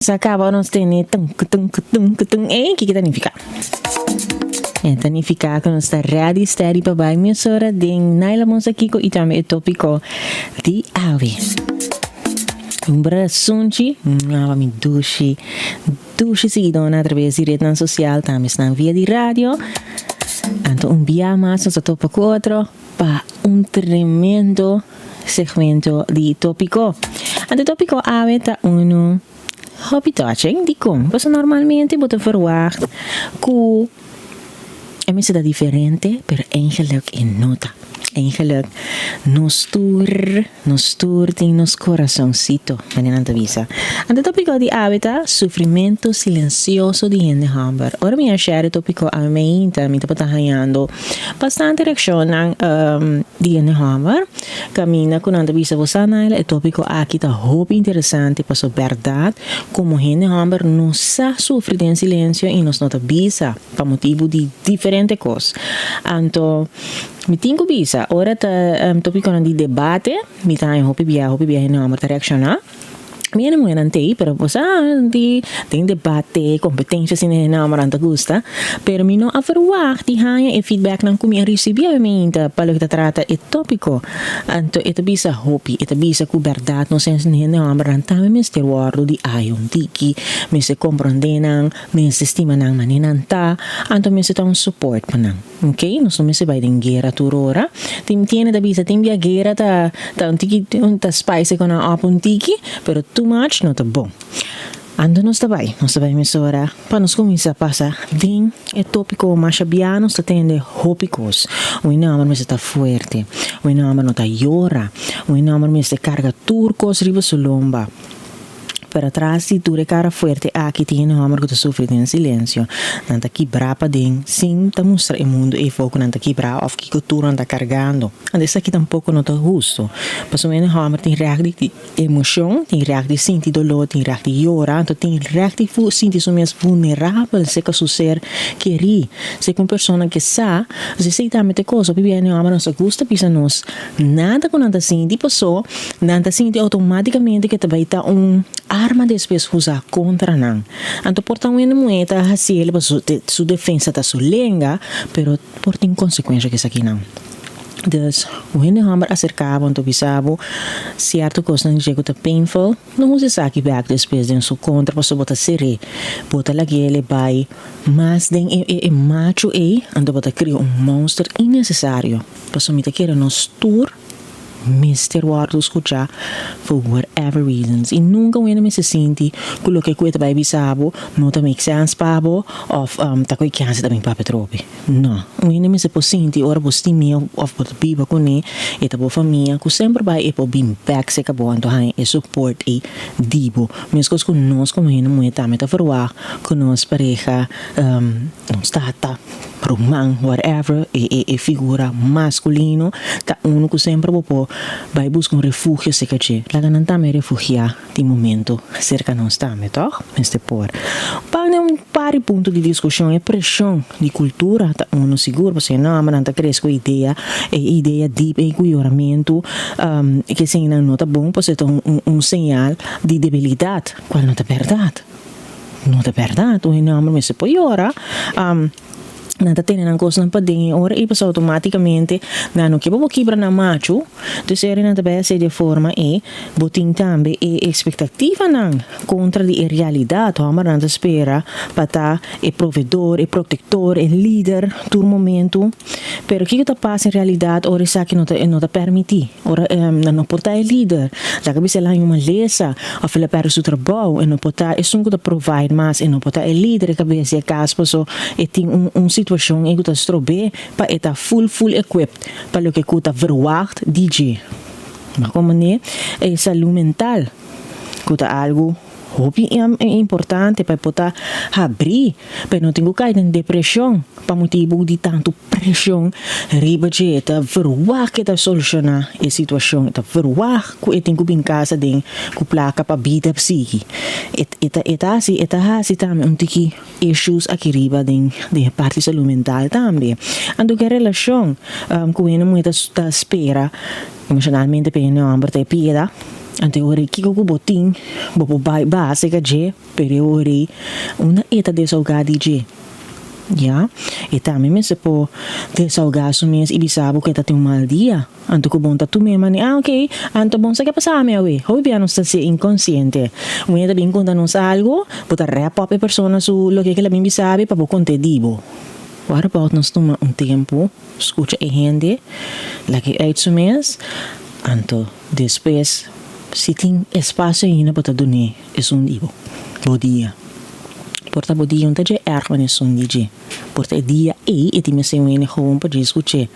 Sa kaba nos tene tunk tunk tunk tunk ey kiko ta nifiká? E ta nifiká ku nos ta ready steady pa bai mesora den Naila Monsa Kiko i tambe e topiko di awe. Un brasunchi pa mi dushi dushi siguidónan atraves di retnan sosial tambe esnan via di radio. Anto un bia mas nos ta topa ku otro pa un tremendo Segmento di tópiko. Anto tópiko awe ta unu hopi touching. Dikon? Pasobra normalmente bo ta verwagt ku e mester ta diferente, pero eigenlijk e no ta. Eigenlijk nos tur, nos tur tin nos korasonsito, manera nan ta bisa. Anto tópiko di awe ta sufrimentu silensioso di hende hòmber. Ora mi a share e tópiko awe meinta, mi tabata hañando Bastante reaccionnan di hende homber caminda cu nan ta bisa bo sa Naila e topico aki ta hopi interesante paso berdad como hende homber nos sa sufri den silencio y nos no ta bisa pa motibo di diferente cos anto mi tin cu bisa ora ta topiconan di debate mi ta haña hopi bia hopi bia hende homber ta reacciona. Mi hende muhernan t'ei, pero bo sa di den debate, competencia asina hende hombernan ta gusta, pero mi no a verwagt di haña e feedbacknan cu mi a ricibi awe meinta pa loke ta trata e topico. Anto e ta bisa hopi, e ta bisa cu berdad nos hende hombernan tambe mester wordo di ayo un tiki, mester comprende nan, mester stima nan manera nan ta, anto mester ta un support pa nan. Ok, nos no mester bai den guera tur ora. Tin tiene ta bisa tin bia guera ta ta un tiki ta spice e konan op un tiki, pero too much no ta bon. Anto nos ta bai, nos ta bai mesora pa nos kuminsá pasa den e topiko masha bia nos ta tende hopi kos. Un e hòmber mester ta fuerte, un e hòmber no ta yora, un e hòmber mester karga tur kos riba su lomba. Pero atras di tur e kara fuerte aki tin hende hòmber ku ta sufri den silensio. Nan ta kibrá paden sin ta mustra e mundu ei for ku nan ta kibrá òf kiko tur nan ta kargando. Anto esaki tampoko no ta hustu. Pasobra un hende hòmber tin règt di emoshon, tin règt di sinti doló, tin règt di yora, anto tin règt di sinti su mes vulnerabel serka su ser kerí, serka un persona ke sa. Entonces esei tambe ta e kos. Hopi bia hende hòmber nos ta gusta bisa nos Nada ku nan ta sinti paso nan ta sinti outomátikamente ku e ta bai ta un arma despues usá kontra nan. Anto por ta un hende muhé ta hasi el paso su defensa ta su lenga, pero por tin konsekuensha ku esakinan. Dus un hende hòmber aserká bo anto bisa bo sierto kosnan dje ku ta painful, no usa esaki bèk despues den su kontra paso bo ta ser'é, bo ta lag'é el e bai mas den e machu ei, anto bo ta kria un monster innesesario. Pasobra mi ta kere nos tur mester wòrdu skuchá for whatever reasons. I nunka un hende mester sinti ku loke ku e ta bai bisa bo no ta make sense pa bo òf ta koe kiansa ta bin papia trobe. No. Un hende mester por sinti ora bo stim'é òf bo ta biba kuné, e ta bo famia, ku semper bai e por bin bèk serka bo anto haña e support ei di bo. Meskos ku nos komo hende muhé tambe ta ferwagt ku nos pareha, nos tata, Ruman, whatever, e e e figura masculino ta unu cu semper bo por bay busca un refugio cerca dje. Laga nan tambe refugia tin momento cerca nos tambe, toch? Mester por. Pa un par di punto di discusion, e presion di cultura ta unu sigur, pasobra e nombernan ta crece cu e idea, e idea diep ey cu yoramento, ke eseinan no ta bon, pasobra ta un un señal di debilidad, cual no ta berdad. No ta bèrdat, un hende hòmber mester por yora. Nan ta tene nan kosnan paden i ora ei pasa outomátikamente nan no ke pa bo kibra nan machu. Dus eri nan ta bai hasi di e forma ei. Bo tin tambe e ekspektativanan kontra di e realidat. Hòmbernan ta spera pa ta e provedor, e protektor, e lider tur momentu. Pero kiko ta pasa en realidat ora esaki no ta no ta pèrmití? Ora nan no por ta e lider, laga bisa el a haña un malesa of el a pèrdè su trabou, e no por ta esun ku ta provide mas, e no por ta e lider, e kabes di e kas paso e tin un un situashon ei ku ta strob'é pa e ta full full equipped pa loke ku ta verwagt di dje. Ma kon manera e salú mental ku ta algu Hopi importante pa e por ta habrí, pa e no tin ku kai den depreshon pa motibu di tantu preshon riba dje. E ta verwagt ku e ta solushoná e situashon, e ta verwagt ku e tin ku bin kasa den ku plaka pa bida sigui. E ta e ta hasi e ta hasi tambe un tiki issues aki riba den den e parti salú mental tambe. Anto ku e relashon ku hende muhé ta spera emoshonalmente pa e hende hòmber ta e pieda. Anto e ora ei kiko ku bo tin, bo por bai base ka dje, pero e ora ei unda e ta desahogá di dje? Ya, e tambe mester por desahogá su mes i bisa bo ku e ta tin un mal dia. Anto ku bon ta tum'é mane, ah ok, anto bon sa ke pasa ami awe. Hopi bia nos ta ser inkonsiente. Un hende ta bin konta nos algu, bo ta wrap up e persona su loke ke el a bin bisa bo pa bo kont'é di bo. What about nos tuma un tempu, skucha e hende, lag'é uit su mes, anto despues si tin espasio ainda bo ta dun'é esun di bo. Bo dia. Por ta bo dia un ta dje erg manera esun di dje. Por ta e dia ei e tin mester un hende gewoon pa dje skuch'é.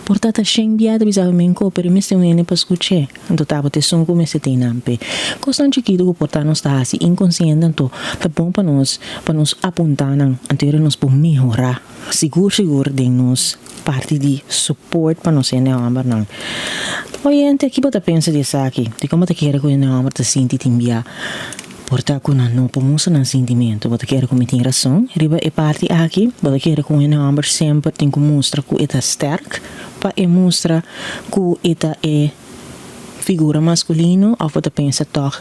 Por ta ta shen bia ta bisa men ko pero e mester un hende pa skuch'é. Anto tabata esun ku mester tin nan p'e. Kosnan chikitu ku por ta nos ta hasi inkonsiente anto ta bon pa nos pa nos apuntá nan anto yora nos por mehorá sigur sigur den nos parti di support pa nos hende hòmbernan. Oyente, ki bo ta pensa di esaki? Dikon bo ta kere ku hende hòmber ta sinti tin bia por ta ku nan no por mustra nan sintimentu? Bo ta kere ku mi tin rason riba e parti aki? Bo ta kere ku un hende hòmber semper tin ku mustra ku e ta stèrk pa e mustra ku e ta e figura maskulino òf bo ta pensa tòg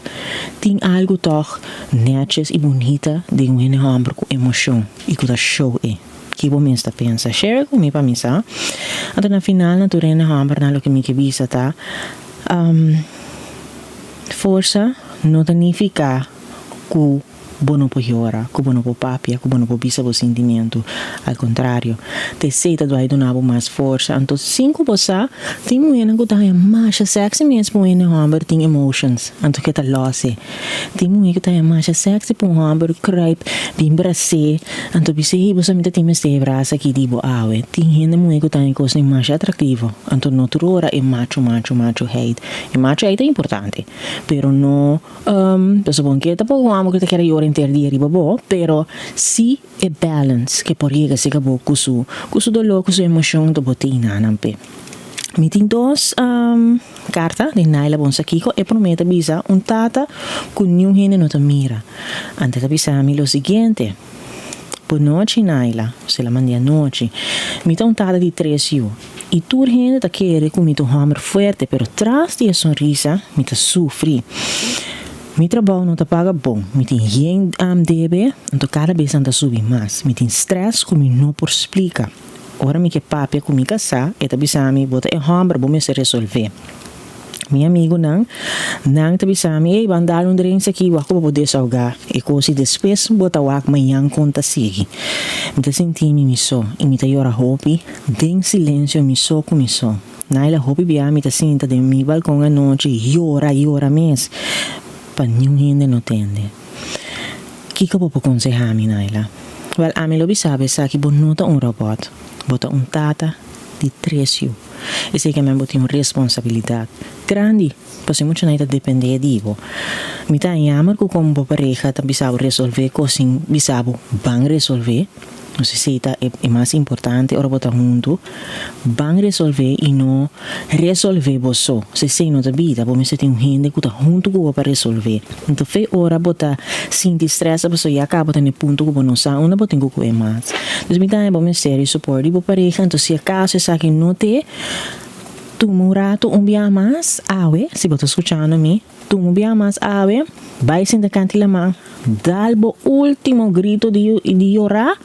tin algu tòg nètjes i bunita den un hende hòmber ku emoshon i ku ta show e? Ki bo mes ta pensa? Share ku mi pa mi sa. Anto na final na tur hende hòmbernan loke mi ke bisa ta, Forsa no ta nifiká ku bo no por yora, ku bo no por papia, ku bo no por bisa bo sintimentu. Al kontrario, ta esei ta dwai duna bo mas forsa. Anto sin ku bo sa, tin muhénan ku ta haña masha sèksi mes pa un hende hòmber tin emotions, anto ke ta lòs e. Tin muhé ku ta haña masha sèksi pa un hòmber kruip bin bras'é, anto bisa, Hey, bo sa mi ta tin mester e brasa aki di bo awe. Tin hende muhé ku ta haña kosnan masha atraktivo, anto no tur ora e macho macho machoheid. E machoheid ta importante, pero no pasobra bo ke tampoko un hòmber ku ta kere yora henter dia riba bo, pero si e balance ke por yega serka bo ku su ku su doló, ku su emoshon, anto bo tin nan p'e. Mi tin dos karta di Naila Bonsakiko. E promé ta bisa, Un tata ku niun hende no ta mira. Ante ta bisa mi lo siguiente, Bonochi Naila, osea la mand'é anochi. Mi ta un tata di tres yu i tur hende ta kere ku mi ta un hòmber fuerte, pero tras di e sonrisa mi ta sufri. Mi trabou no ta paga bon, mi tin yen debe, anto kada bes nan ta subi mas. Mi tin strès ku mi no por splika. Ora mi ke papia ku mi kasá, e ta bisa mi, Bo ta e hòmber, bo mester resolvé. Mi amigunan, nan ta bisa mi, Ey, ban dal un drinks aki, wak ku bo por desahogá e kos i despues bo ta wak mañan kon ta sigui. Mi ta sinti mi mi so i mi ta yora hopi den silensio mi so ku mi so. Naila, hopi bia mi ta sinta den mi balkon anochi yora, yora mes pa niun hende no tende. Kiko bo por konsehá mi, Naila? Wèl, ami lo bisa bo esaki, bo no ta un robòt. Bo ta un tata di tres yu. Esei ke men bo tin un responsabilidat grandi, pasobra e muchanan ei ta dependé di bo. Mi ta yammer ku komo bo pareha ta bisa bo resolvé kos sin bisa bo ban resolvé. Nos esei ta e mas importante ora bo ta huntu. Ban resolvé i no resolvé bo so. Si esei no ta bida, bo mester tin un hende ku ta huntu ku bo pa resolvé. Anto fe ora bo ta sinti strès pasobra ya kaba bo ta na e punto ku bo no sa unda bo tin ku kohe mas. Dus mi ta haña bo mester di support di bo pareha. Anto si akaso esaki no te, tuma un rato un bia mas awe, si bo ta skuchando mi, Tuma un bia mas awe, bai sinta kanti laman, dal bo ultimo grito di di yorá,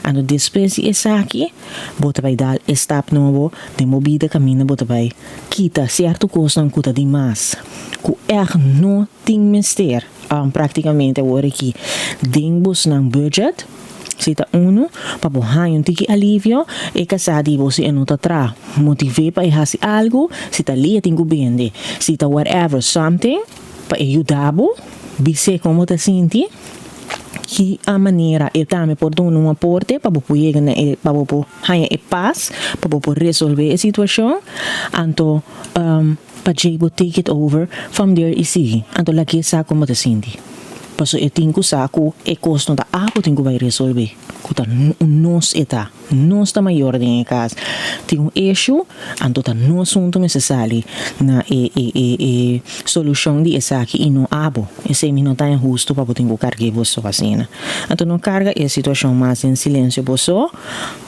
anto despues di esaki bo ta bai dal e stap nobo den bo bida kaminda bo ta bai kita sierto kosnan ku ta di mas, ku ègt no tin mester praktikamente awor aki den bosnan budget. Si ta unu, pa bo haña un tiki alivio, e kasá di bo si e no ta traha, motiv'é pa e hasi algu, si ta lia tin ku bende, si ta whatever, something, pa e yuda bo, bis'é kon bo ta sinti, ki a manera e tambe por duna un aporte pa bo por yega na e, pa bo por haña e pas, pa bo por resolvé e situashon, anto pa djei bo take it over from there i sigui, anto lag'é sa kon bo ta sinti. Pasobra e tin ku sa ku e kos no ta abo tin ku bai resolvé. ku ta nos e ta. Nos ta mayor den e kas. Tin un issue, anto ta nos huntu mester sali na e e e e solushon di esaki i no abo. Esei mi no ta inhustu pa bo tin ku karg'é boso asina. Anto no karga e situashon mas den silensio boso.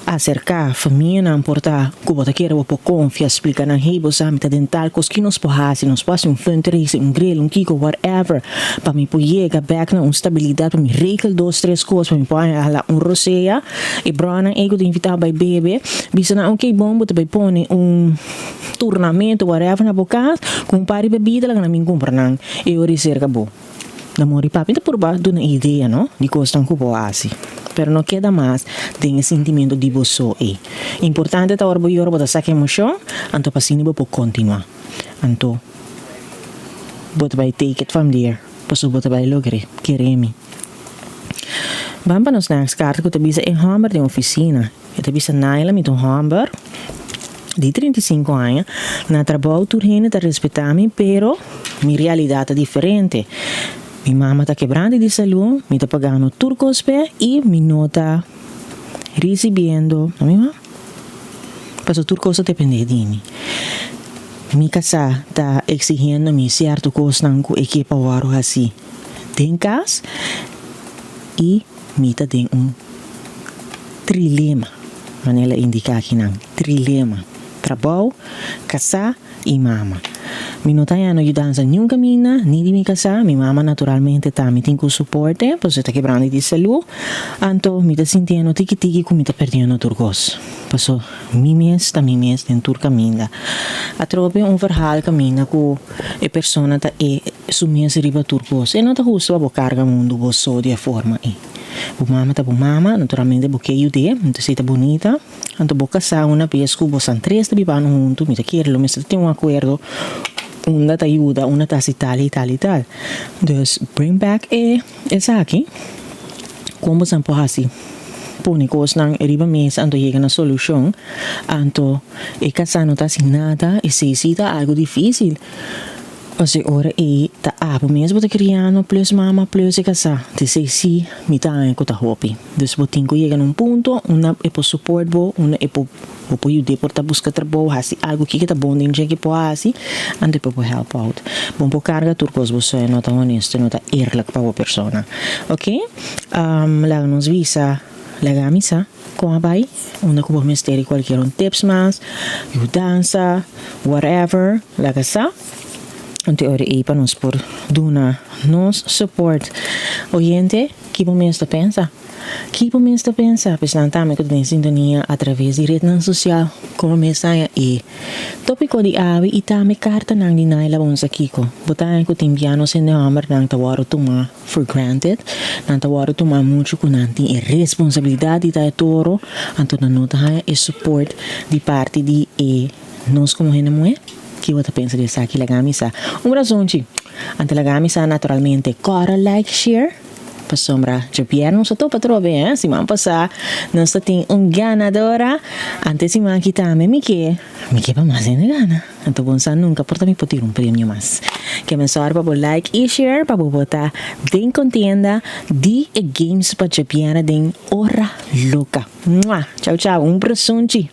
Aserká famianan por ta ku bo ta kere bo por konfia, splika nan, hey bo sa mi ta den tal kos, ki nos por hasi? Nos por hasi un fundraising, un grill, un kiko, whatever, pa mi por yega bèk na un stabilidat, pa mi regel dos tres kos, pa mi por hala un rosea. E bronan ei ku ta invitá bai bebe, bisa nan, ok bon, bo ta bai pone un turnamento, whatever, na bo kas, ku un par di bebida, laga nan bin kumpra nan e ora ei serka bo. Na mori papi ta purba duna idea no di kosnan ku bo hasi, pero no keda mas den e sintimentu di bo so ei. Importante ta ora bo yora bo ta saka emoshon, anto pa asina bo por kontinuá. Anto bo ta bai take it from there, pasobra bo ta bai logr'é, kere mi. Ban pa nos next karta ku ta bisa e hòmber den ofisina. E ta bisa Naila mi ta un hòmber di 35 aña, na trabou tur hende ta respetá mi pero mi realidat ta diferente. Mi mama ta kebrante di salú, mi ta pagando tur kos p'e i mi no ta risibiendo, no mi ma? Pasobra tur kos ta dependé di mi. Mi kasá ta eksigiendo mi sierto kosnan ku e ke pa wòrdu hasí den kas i mi ta den un trilema, manera el a indiká akinan, trilema, trabou, kasá i mama. Mi no ta hañando yudansa niun kaminda, ni di mi kasá, mi mama naturalmente ta mi tin ku soporte, pasobra e ta kebrando di salú, anto mi ta sintiendo tiki tiki ku mi ta perdiendo tur kos, paso mi mes ta mi mes den tur kaminda. Atrobe un verhaal kaminda ku e persona ta e su mes riba tur kos, e no ta hustu pa bo karga mundu bo so di e forma ei. Bo mama ta bo mama, naturalmente bo ke yud'é, entonces e ta bunita. Anto bo kasá una bes ku bosan tres ta bibando huntu, mi ta kere lo mester tin un akuerdo, unda ta yuda, unda ta hasi tal i tal i tal. Dus bring back e esaki, kon bosan por hasi pone kosnan riba mesa anto yega na solushon, anto e kasá no ta hasi nada, esei si ta algu difísil. Pasobra e ora ei ta abo mes bo ta kriando plus mama plus e kasá. T'esei sí mi ta haña ku ta hopi. Dus bo tin ku yega na un punto unda e por support bo, unda e por bo por yud'é por ta buska trabou, hasi algu kiko ta bon den dje ke por hasi, anto e por por help out. Bo no por karga tur kos bo so, e no ta honesto, e no ta eerlijk pa bo persona. Oke, laga nos bisa, laga mi sa kon a bai, unda ku bo mester di kualkier un tips mas, yudansa, whatever, laga sa. Anto e ora ei pa nos por duna nos support. Oyente, ki bo mes ta pensa? Ki bo mes ta pensa? Pues nan tambe ku ta den sintonia atraves di retnan sosial komo mes haña e topiko di awe i tambe kartanan di Naila Bonsa Kiko. Bo ta haña ku tin bia nos hende hòmbernan ta wòrdu tuma for granted, nan ta wòrdu tuma muchu ku nan tin e responsabilidat di ta e toro, anto nan no ta haña e support di parti di e nos komo hende muhé. Ki bo ta pensa di esaki? Laga mi sa. Un razonchi. Anto laga mi sa naturalmente. Kòrda like, share. Pasobra djabièrnè nos a topa atrobe, eh. Siman pasá nos ta tin un ganadora. Anto e siman aki tambe mi ke, mi ke pa mas hende gana. Anto bon sa nunka por ta mi por tira un premio mas. Ke men sòru pa bo like i share pa bo bota den kontienda di e games pa djabièrnè den Ora Loka. Mua! Chau chau. Un brazonchi.